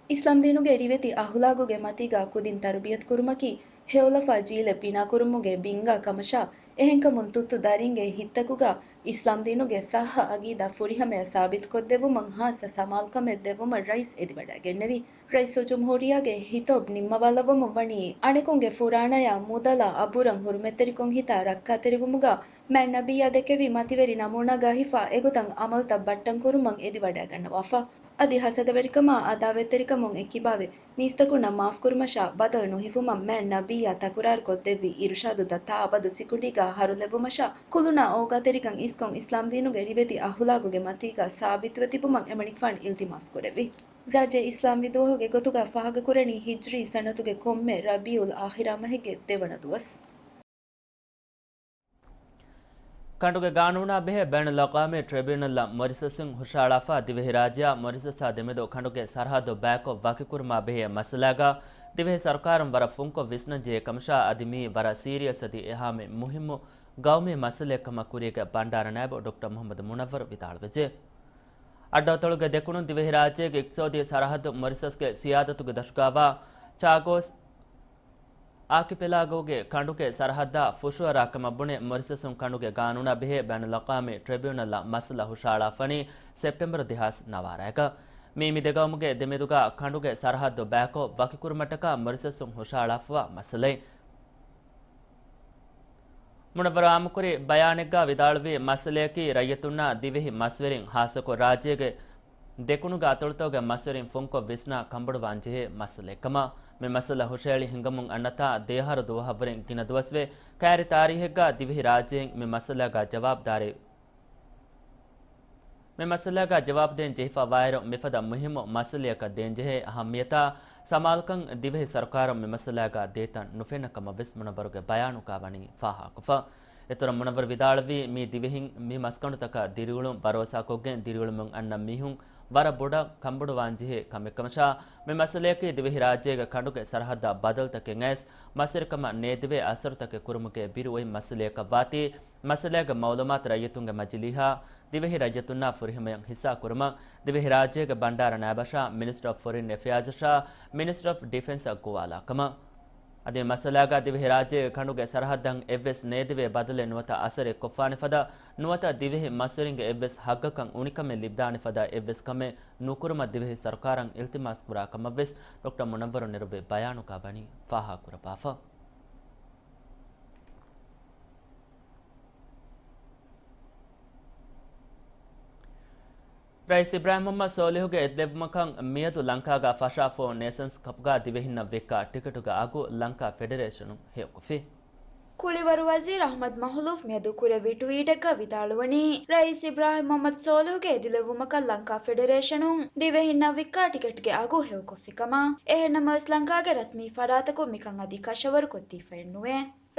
އިސްލާމް ދީނުގެ ރިވެތި އަހުލާގުގެ މަތީގަ ކުދިން ތަރުބިޔަތު ކުރުމަކީ، ހެޔޮލަފާ ޖީލެއް ބިނާ ކުރުމުގެ ބިންގާ ކަމަށާ، އެހެންކަމުން ތުއްތު ދަރިންގެ ހިތްތަކުގަ އިސްލާމް ދީނުގެ ސައްހަ އަގީދާ ފުރިހަމަޔަށް ސާބިތުކޮށްދެއްވުމަށް ހާއްސަ ސަމާލުކަމެއް ދެއްވުމަށް ރައީސް އެދިވަޑައިގެންނެވި. ރައީސުލްޖުމްހޫރިއްޔާގެ ހިތޯބު ނިންމަވާލައްވަމުން ވަނީ، އަނެކުންގެ ފުރާނަޔާ މުދަލާ އަބުރަށް ހުރުމަތްތެރިކޮށް ހިތާ ރައްކާތެރިވުމުގަ މާތް ނަބިއްޔާ ދެކެވި މަތިވެރި ނަމޫނާގަ ހިފާ އެގޮތަށް އަމަލުތައް ބައްޓަން ކުރުމަށް އެދިވަޑައިގަންނަވާފަ. އަދި ހަސަދަވެރިކަމާ އަދާވަތްތެރިކަމުން އެއްކިބާވެ، މީސްތަކުންނަށް މާފްކުރުމަށާ ބަދަލު ނުހިފުމަށް މާތް ނަބިއްޔާ ތަކުރާރުކޮށްދެއްވި އިރުޝާދުތައް ތާއަބަދު ސިކުނޑީގަ ހަރުލެއްވުމަށާ، ކުލުނާ އޯގާތެރިކަން އިސްކޮށް އިސްލާމްދީނުގެ ރިވެތި އަހުލާގުގެ މަތީގަ ސާބިތުވެ ތިބުމަށް އެމަނިކުފާނު އިލްތިމާސް ކުރެއްވި. ރާއްޖެ އިސްލާމްވި ދުވަހުގެ ގޮތުގަ ފާހަގަކުރަނީ ހިޖްރީ ސަނަތުގެ ކޮންމެ ރަބީއުލް އާޚިރާ މަހެއްގެ ދެވަނަ ދުވަސް. ކަނޑުގެ ގާނޫނާ ބެހޭ ބައިނަލްއަޤްވާމީ ޓްރިބިއުނަލްއަށް މޮރިޝަސްއިން ހުށަހަޅާފަ، ދިވެހިރާއްޖެއާ މޮރިޝަސްއާ ދެމެދު ކަނޑުގެ ސަރަހައްދު ބައިކޮށް ވަކިކުރުމާ ބެހޭ މައްސަލާގަ ދިވެހި ސަރުކާރުން ވަރަށް ފުންކޮށް ވިސްނަންޖެހޭ ކަމަށާ، އަދި މިއީ ވަރަށް ސީރިއަސް އަދި އެހާމެ މުހިއްމު ގައުމީ މައްސަލައެއް ކަމަށް ކުރީގެ ބަންޑާރަ ނައިބު ޑޮކްޓަރ މުޙައްމަދު މުނައްވަރު ވިދާޅުވެއްޖެ. އައްޑަހަތޮޅުގެ ދެކުނުން ދިވެހިރާއްޖޭގެ އިޤްތިޞާދީ ސަރަހައްދު މޮރިޝަސްގެ ސިޔާދަތުގެ ދަށުގައިވާ ޗާގޯސް އާކިޕެލާގޯގެ ކަނޑުގެ ސަރަހައްދާ ފުށުއަރާ ކަމަށް ބުނެ، މޮރިޝަސުން ކަނޑުގެ ގާނޫނާ ބެހޭ ބައިނަލްއަޤްވާމީ ޓްރިބިއުނަލްއަށް މައްސަލަ ހުށަހަޅާފަނީ ސެޕްޓެމްބަރު ދެހާސް ނަވާރައިގަ. މި މި ދެގައުމުގެ ދެމެދުގަ ކަނޑުގެ ސަރަހައްދު ބައިކޮށް ވަކިކުރުމަށްޓަކާ މޮރިޝަސުން ހުށަހަޅާފަވާ މައްސަލައެއް. މުނައްވަރު އާއްމުކުރި ބަޔާނެއްގަ ވިދާޅުވީ، މައްސަލަޔަކީ ރައްޔިތުންނާ ދިވެހި މަސްވެރިން، ހާއްސަކޮށް ރާއްޖޭގެ ދެކުނުގެ އަތޮޅުތަކުގެ މަސްވެރިން ފުންކޮށް ވިސްނާ ކަނބޮޑުވާންޖެހޭ މައްސަލައެއްކަމަށް. މި މައްސަލަ ހުށަހެޅި ހިނގަމުން އަންނަތާ ދެއަހަރު ދުވަހަށްވުރެ ގިނަ ދުވަސްވެ، ކައިރި ތާރީހެއްގަ ދިވެހި ރާއްޖޭން މި މައްސަލައިގަ ޖަވާބުދާރީ މި މައްސަލައިގަ ޖަވާބު ދޭން ޖެހިފަ ވާއިރު، މިފަދަ މުހިއްމު މައްސަލައަކަށް ދޭންޖެހޭ އަހައްމިޔަތާ ސަމާލުކަން ދިވެހި ސަރުކާރުން މި މައްސަލައިގަ ދޭތަން ނުފެންނަ ކަމަށް ވެސް މުނައްވަރުގެ ބަޔާނުގަ ވަނީ ފާހަގަކޮށްފަ. އެތުރުން މުނައްވަރު ވިދާޅުވީ، މި ދިވެހިން މި މަސްގަނޑުތަކަށް ދިރިއުޅުން ބަރޯސާކޮށްގެން ދިރިއުޅުމުން އަންނަ މީހުން ވަރަށް ބޮޑަށް ކަނބޮޑުވާންޖެހޭ ކަމެއްކަމަށާ، މި މައްސަލަޔަކީ ދިވެހިރާއްޖޭގެ ކަނޑުގެ ސަރަހައްދާ ބަދަލުތަކެއް އައިސް، މަސްވެރިކަމަށް ނޭދެވޭ އަސަރުތަކެއް ކުރުމުގެ ބިރު އޮތް މައްސަލަޔަކަށް ވާތީ، މައްސަލައިގެ މައުލޫމާތު ރައްޔިތުންގެ މަޖިލީހާ، ދިވެހި ރައްޔިތުންނާ ފުރިހަމަޔަށް ހިއްސާ ކުރުމަށް، ދިވެހި ރާއްޖޭގެ ބަންޑާރަ ނާއިބަށާ، މިނިސްޓްރީ އޮފް ފޮރިން އެފެއާޒަށާ، މިނިސްޓްރީ އޮފް ޑިފެންސަށް ގޮވާލާ ކަމަށް. އަދި މި މައްސަލާގަ ދިވެހި ރާއްޖޭގެ ކަނޑުގެ ސަރަހައްދަށް އެއްވެސް ނޭދެވޭ ބަދަލެއް ނުވަތަ އަސަރެއް ކޮށްފާނެ ފަދަ، ނުވަތަ ދިވެހި މަސްވެރިންގެ އެއްވެސް ހައްގަކަށް އުނިކަމެއް ލިބިދާނެ ފަދަ އެއްވެސް ކަމެއް ނުކުރުމަށް ދިވެހި ސަރުކާރަށް އިލްތިމާސް ކުރާ ކަމަށް ވެސް ޑޮކްޓަރ މުނައްވަރު ނެރުއްވި ބަޔާނުގަ ވަނީ ފާހަގަކުރައްވާފަ. ރައީސް އިބްރާހިމް މުޙައްމަދު ސޯލިހުގެ އެދިލެއްވުމަކަށް މިއަދު ލަންކާގަ ފަށާފަ ނޭޝަންސް ކަޕްގަ ދިވެހިންނަށް ވިއްކާ ޓިކެޓުގެ އަގު ލަންކާ ފެޑެރޭޝަނުން ހެޔޮކޮށްފި. ކުޅިވަރު ވަޒީރު އަޙްމަދު މަހުލޫފް މިއަދު ކުރެއްވި ޓްވީޓެއްގަ ވިދާޅުވަނީ، ރައީސް އިބްރާހިމް މުޙައްމަދު ސޯލިހުގެ އެދިލެއްވުމަކަށް ލަންކާ ފެޑެރޭޝަނުން ދިވެހިންނަށް ވިއްކާ ޓިކެޓްގެ އަގު ހެޔޮކޮށްފިކަމަށް. އެހެންނަމަވެސް ލަންކާގެ ރަސްމީ ފަރާތަކުން މިކަން އަދި ކަށަވަރުކޮށްދީފައެއްނުވޭ.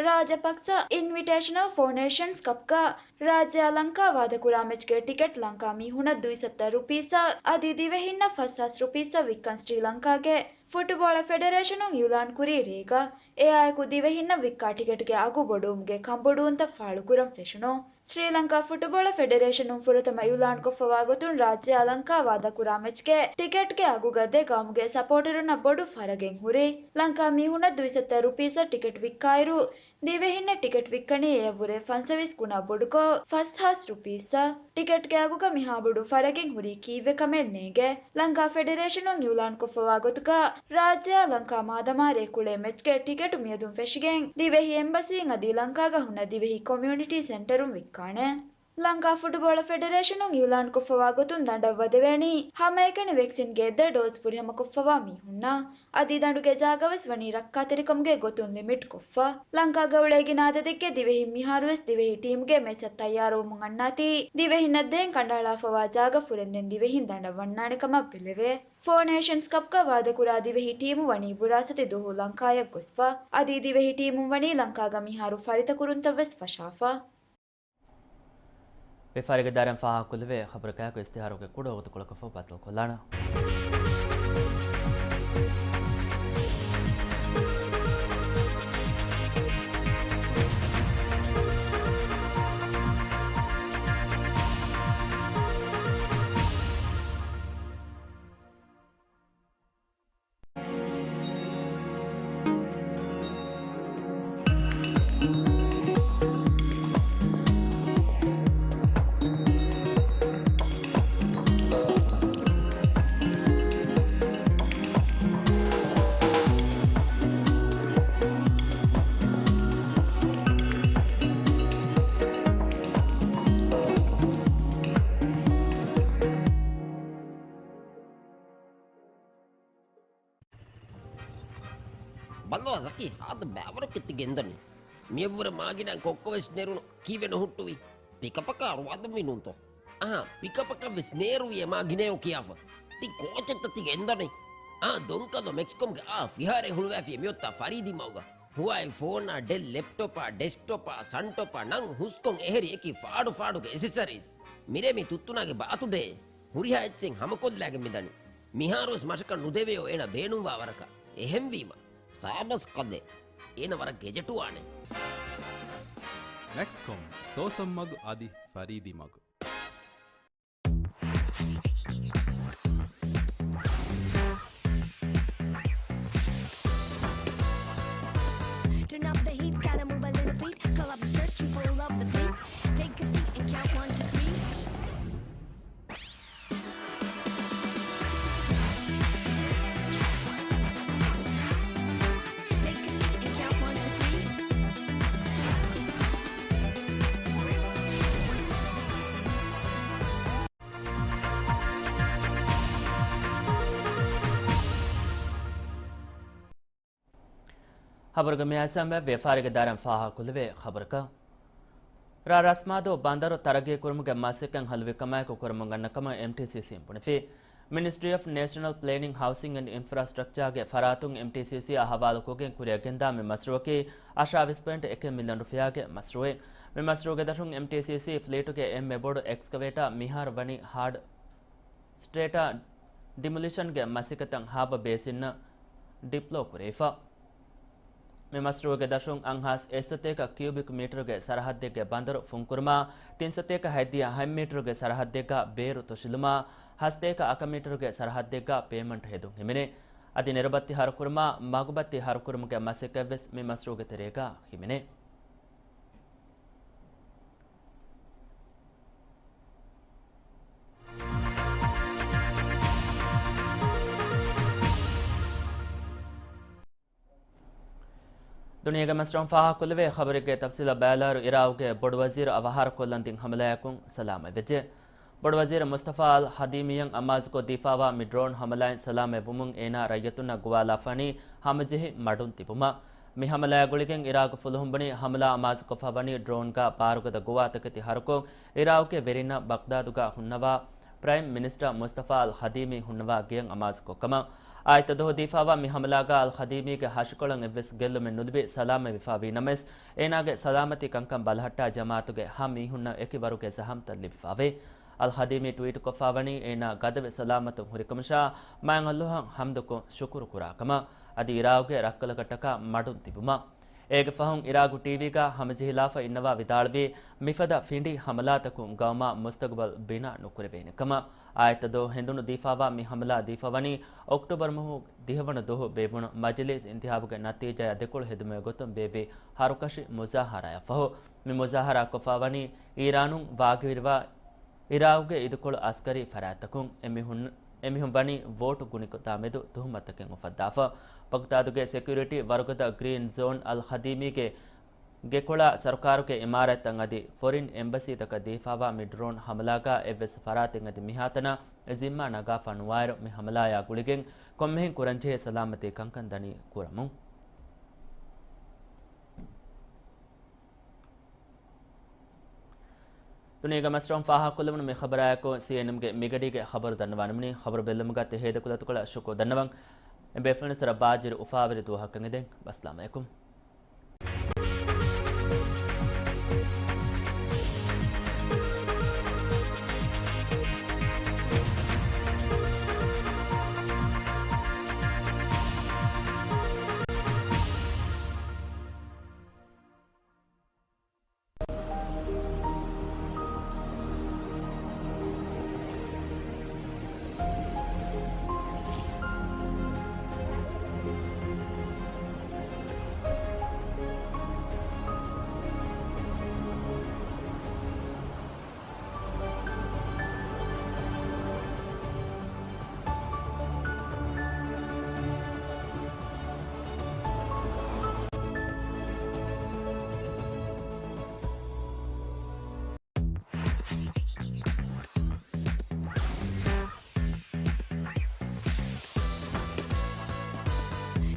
ރާޖަޕަކްސަ އިންވިޓޭޝަނަލް ފޯ ނޭޝަންސް ކަޕްގަ ރާއްޖެއާ ލަންކާ ވާދަކުރާ މެޗްގެ ޓިކެޓް ލަންކާ މީހުނަށް ދުއިސައްތަ ރުޕީސްއަށް އަދި ދިވެހިންނަށް ފަސްހާސް ރުޕީސްއަށް ވިއްކަން ސްރީލަންކާގެ ފުޓުބޯޅަ ފެޑެރޭޝަނުން އިއުލާންކުރީ ރޭގަ. އެއާއެކު ދިވެހިންނަށް ވިއްކާ ޓިކެޓްގެ އަގު ބޮޑުވުމުގެ ކަންބޮޑުވުންތައް ފާޅުކުރަން ފެށުނު. ސްރީލަންކާ ފުޓުބޯޅަ ފެޑެރޭޝަނުން ފުރަތަމަ އިއުލާންކޮށްފަވާ ގޮތުން ރާއްޖެއާ ލަންކާ ވާދަކުރާ މެޗްގެ ޓިކެޓްގެ އަގުގަ ދެ ގައުމުގެ ސަޕޯޓަރުންނަށް ބޮޑު ފަރަގެއް ހުރި. ލަންކާ މީހުނަށް ދުއިސައްތަ ރުޕީސްއަށް ޓިކެޓް ވިއްކާއިރު، ދިވެހިންނަށް ޓިކެޓް ވިއްކަނީ އެޔަށްވުރެ ފަންސަވީސް ގުނާ ބޮޑުކޮށް، ފަސްހާސް ރުޕީސްއަށް. ޓިކެޓްގެ އަގުގަ މިހާބޮޑު ފަރަގެއް ހުރީ ކީއްވެ ކަމެއް ނޭނގެ. ލަންކާ ފެޑެރޭޝަނުން އިއުލާންކޮށްފަވާ ގޮތުގަ، ރާއްޖެއާ ލަންކާ މާދަމާ ރޭކުޅޭ މެޗްގެ ޓިކެޓު މިއަދުން ފެށިގެން، ދިވެހި އެމްބަސީން އަދި ލަންކާގަ ހުންނަ ދިވެހި ކޮމިއުނިޓީ ސެންޓަރުން ވިއްކާނެ. ލަންކާ ފުޓުބޯޅަ ފެޑެރޭޝަނުން އިއުލާންކޮށްފަވާ ގޮތުން ދަނޑަށް ވަދެވޭނީ ހަމައެކަނި ވެކްސިންގެ ދެ ޑޯޒް ފުރިހަމަކޮށްފަވާ މީހުންނަށް. އަދި ދަނޑުގެ ޖާގަވެސް ވަނީ ރައްކާތެރިކަމުގެ ގޮތުން ލިމިޓްކޮށްފަ. ލަންކާގަ އުޅޭ ގިނަ އަދަދެއްގެ ދިވެހިން މިހާރުވެސް ދިވެހި ޓީމުގެ މެޗަށް ތައްޔާރުވުމުން އަންނާތީ، ދިވެހިންނަށް ދޭން ކަނޑައަޅާފަވާ ޖާގަ ފުރެންދެން ދިވެހިން ދަނޑަށް ވަންނާނެ ކަމަށް ބެލެވޭ. ފޯ ނޭޝަންސް ކަޕްގަ ވާދަކުރާ ދިވެހި ޓީމު ވަނީ ބުރާސަތި ދުވަހު ލަންކާޔަށް ގޮސްފަ. އަދި ދިވެހި ޓީމުން ވަނީ ލަންކާގަ މިހާރު ފަރިތަކުރުންތައް ވެސް ފަށާފަ. ވިޔަފާރީގެ ދަރަން ފާހަގަކުރެވޭ ޚަބަރުގައި އިސްތިހާރުގެ ކުޑަ ވަގުތުކޮޅަކަށްފަހު ބައްދަލުކޮށްލާނަން. ބައްލަވާ ޒަކީ، ހާދަ ބައިވަރު ކެތި ގެންދަނީ. މިއަށްވުރެ މާގިނަ ކޮއްކޮވެސް ނެރުނު ކީއްވެ ނުހުއްޓުވީ؟ ޕިކަޕަކާ ރުވާދުންވީ ނޫންތޯ؟ އަހާ، ޕިކަޕަކަށް ވެސް ނޭރުވި އެ މާގިނަޔޯ ކިޔާފަ. ތި ކޯޗެއްތަ ތި ގެންދަނީ؟ އާ، ދޮންކަލޯ މެކްސްކޮމްގެ އާ ފިހާރައެއް ހުޅުވައިފި މިއޮތާ ފަރީދީ މަގުގަ. ހުވާއި ފޯނާ، ޑެލް ލެޕްޓޮޕާ، ޑެސްކްޓޮޕާ، ސަންޓޮޕާ ނަން ހުސްކޮށް އެހެރި އެކި ފާޑު ފާޑުގެ އެސެސަރީސް. މިރޭ މި ތުއްތުނާގެ ބާތުޑޭ. ހުރިހާ އެއްޗެއް ހަމަކޮށްލާގެން މިދަނީ. މިހާރުވެސް މަށަކަށް ނުދެވެޔޯ އޭނަ ބޭނުންވާ ވަރަކަށް. އެހެންވީމަ، ސާބަސް ކަލޭ. އޭނަ ވަރަށް ގެޖެޓުވާނެ. މެކްސްކޮމް، ސޯސަންމަގު އަދި ފަރީދީ މަގު. Turn up the heat, gotta move a little feet. Call up the search and pull up the fleet. Take a seat and count one, two, three. Take a seat and count one, two, three. ޚަބަރުގެ މިއައިސް ވިޔަފާރިގެ ދަރަން ފާހަގަކުރެވޭ ޚަބަރަކަށް. ރ. ރަސްމާދޫ ބަނދަރު ތަރައްގީކުރުމުގެ މަސައްކަތް ހަލުވިކަމާއެކު ކުރަމުން ގަންނަ ކަމަށް އެމްޓީސީސީން ބުނެފި. މިނިސްޓްރީ އޮފް ނޭޝަނަލް ޕްލޭނިން، ހައުސިން އެންޑް އިންފްރާސްޓްރަކްޗާގެ ފަރާތުން އެމްޓީސީސީއާ ހަވާލުކޮށްގެން ކުރިއަށް ގެންދާ މި މަޝްރޫއަކީ އަށާވީސް ޕޮއިންޓް އެކެއް މިލިއަން ރުފިޔާގެ މަޝްރޫއެއް. މި މަޝްރޫއުގެ ދަށުން އެމްޓީސީސީ ފްލީޓުގެ އެންމެ ބޮޑު އެކްސްކަވޭޓާ މިހާރު ވަނީ ހާޑް ސްޓްރޭޓާ ޑިމޮލިޝަންގެ މަސައްކަތަށް ހާބަ ބޭސިންއަށް ޑިޕްލޯ ކުރެވިފަ. މި މަޝްރޫއުގެ ދަށުން އަށް ހާސް އެއް ސަތޭކަ ކިއުބިކް މީޓަރުގެ ސަރަހައްދެއްގެ ބަނދަރު ފުންކުރުމާ، ތިން ސަތޭކަ ހަތްދިހަ ހަތް މީޓަރުގެ ސަރަހައްދެއްގަ ބޭރު ތޮށިލުމާ، ހަސަތޭކަ އަކަ މީޓަރުގެ ސަރަހައްދެއްގަ ޕޭމަންޓް ހެދުން ހިމެނޭ. އަދި ނެރުބައްތި ހަރުކުރުމާ، މަގުބައްތި ހަރުކުރުމުގެ މަސައްކަތްވެސް މި މަޝްރޫއުގެ ތެރޭގަ ހިމެނޭ. ދުނިޔޭގެ މަސްރަހުން ފާހަގަކޮށްލެވޭ ޚަބަރެއްގެ ތަފްސީލަށް ބައިލާއިރު، އިރާގުގެ ބޮޑުވަޒީރު އަވަހާރަކޮށްލަން ދިން ހަމަލާއަކުން ސަލާމަތްވެއްޖެ. ބޮޑުވަޒީރު މުސްތަފާ އަލް ޚަދީމީއަށް އަމާޒުކޮށްދީފާވާ މި ޑްރޯން ހަމަލާއިން ސަލާމަތްވުމުން އޭނާ ރައްޔިތުންނަށް ގޮވާލާފާނީ ހަމަޖެހި މަޑުން ތިބުމަށް. މި ހަމަލާއާ ގުޅިގެން އިރާގު ފުލުހުން ބުނީ ހަމަލާ އަމާޒުކޮށްފަ ވަނީ ޑްރޯންގަ ބާރުގަދަ ގޮވާތަކެތި ހަރުކޮށް، އިރާގުގެ ވެރިންނަށް ބަޣްދާދުގަ ހުންނަވާ ޕްރައިމް މިނިސްޓަރ މުސްތަފާ އަލް ޚަދީމީ ހުންނަވާ ގެޔަށް އަމާޒުކޮށްކަމަށް. އާދިއްތަ ދުވަހު ދީފާވާ މި ހަމަލާގަ އަލް ޚަދީމީގެ ހަށިކޮޅަށް އެއްވެސް ގެއްލުމެއް ނުލިބި ސަލާމަތްވެފަ ވީ ނަމަވެސް، އޭނާގެ ސަލާމަތީ ކަންކަން ބަލަހައްޓާ ޖަމާއަތުގެ ހަ މީހުންނަށް އެކި ވަރުގެ ޒަހަމްތައް ލިބިފައވޭ. އަލް ޚަދީމީ ޓްވީޓްކޮށްފަ ވަނީ އޭނާ ގަދަވެ ސަލާމަތުން ހުރިކަމަށާ، މާތް ﷲ އަށް ޙަމްދުކޮށް ޝުކުރު ކުރާކަމަށް. އަދި އިރާގުގެ ރަށްކަލަކަށްޓަކާ މަޑުން ތިބުމަށް. އޭގެ ފަހުން އިރާގު ޓީވީގަ ހަމަޖެހިލާފަ އިންނަވާ ވިދާޅުވީ، މިފަދަ ފިނޑި ހަމަލާތަކުން ގައުމާ މުސްތަގުބަލް ބިނާ ނުކުރެވޭނެ ކަމަށް. އާދިއްތަ ދުވަހު ހެނދުނު ދީފާވާ މި ހަމަލާ ދީފަވަނީ އޮކްޓޫބަރު މަހު ދިހަވަނަ ދުވަހު ބޭއްވުނު މަޖިލީސް އިންތިހާބުގެ ނަތީޖާއާ ދެކޮޅު ހެދުމުގެ ގޮތުން ބޭއްވި ހަރުކަށި މުޒާހަރާއަށްފަހު. މި މުޒާހަރާ ކޮށްފަ ވަނީ އީރާނުން ވާގިވެރިވާ އިރާގުގެ އިދިކޮޅު އަސްކަރީ ފަރާތްތަކުން. އެމީހުން، އެމީހުން ވަނީ ވޯޓު ގުނިކޮށްދާ މެދު ތުހުމަތުތަކެއް އުފައްދާފަ. ބަޣްދާދުގެ ސެކިއުރިޓީ ވަރުގަދަ ގްރީން ޒޯން އަލް ޚަދީމީގެ ގެކޮޅާ ސަރުކާރުގެ އިމާރާތްތައް އަދި ފޮރިން އެމްބަސީތަކަށް ދީފާވާ މި ޑްރޯން ހަމަލާގާ އެއްވެސް ފަރާތެއް އަދި މިހާތަނަށް ޒިންމާ ނަގާފާ ނުވާއިރު، މި ހަމަލާޔާ ގުޅިގެން ކޮންމެހެން ކުރަންޖެހޭ ސަލާމަތީ ކަންކަން ދަނީ ކުރަމުން. ދުނިޔޭގެ މަސްރަހުން ފާހަގަކޮށްލެވުނު މި ޚަބަރާއެކު ސީއެންއެމްގެ މިގަޑީގެ ޚަބަރު ދަންނަވާނަމުނީ، ޚަބަރު ބެއްލުމުގަ ތެހޭ ދެކޮޅަށް ޝުކުރު ދަންނަވަން. އެ ބޭފުޅުން ސަރަ ބާއްޖަވެރި އުފާވެރި ދުވަހަކަށް އެދެން. ވައްސަލާމް އަލައިކުމް.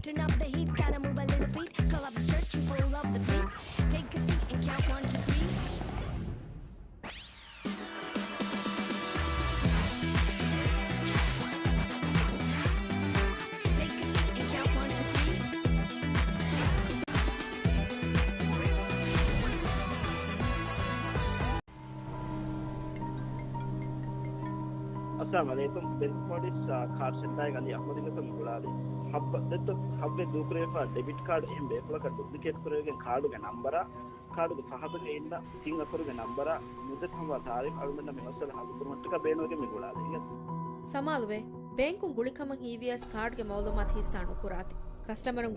Turn up the heat, gotta move a little feet. Call up the search and pull up the fleet. Take a seat and count one, two, three. Take a seat and count one, two, three. އައްސަލާމު ޢަލައިކުމް. ބެންކް މޯލްޑިވްސް، އާ، ކާޑް ސެންޓާގެ އަލީ އަޙްމަދު އިނގޭތޯ މި ގުޅާލީ. ހައްވަ ދެއްތޯ ހައްވެ ދޫކުރެވިފާ ޑެބިޓް ކާޑް އެހެން ބޭފުޅަކަށް ޑުޕްލިކޭޓް ކުރެވިގެން ކާޑުގެ ނަންބަރާ، ކާޑުގެ ފަހަތުގަ އިންނަ ތިން އަކުރުގެ ނަންބަރާ، މުއްދަތު ހަމަވާ ތާރީޚް އަޅުގަނޑަށް މި މައްސަލަ ހައްލު ކުރުމަށްޓަކާ ބޭނުންވެގެން މި ގުޅާލީ. ސަމާލުވޭ، ބޭންކުން ގުޅިކަމަށް ހީވިޔަސް ކާޑްގެ މައުލޫމާތު ހިއްސާ ނުކުރާތި. ކަސްޓަމަރުން